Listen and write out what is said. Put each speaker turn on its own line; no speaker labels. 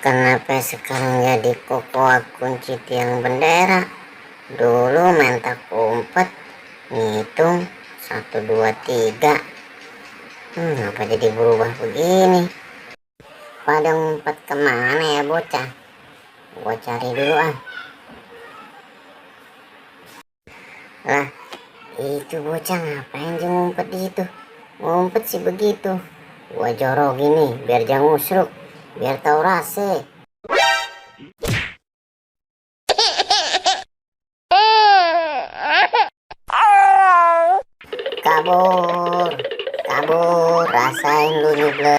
Kenapa sekarang jadi kokoa kunci tiang bendera? Dulu main tak umpet, ngitung 1, 2, 3. Apa jadi berubah begini? Pada ngumpet kemana ya bocah? Gua cari dulu ah. Lah, itu bocah ngapain dia ngumpet di situ? Ngumpet sih begitu. Gua jorok gini biar jangan musruk, biar tahu rasa. Kabur, kabur, rasain lu nyuble.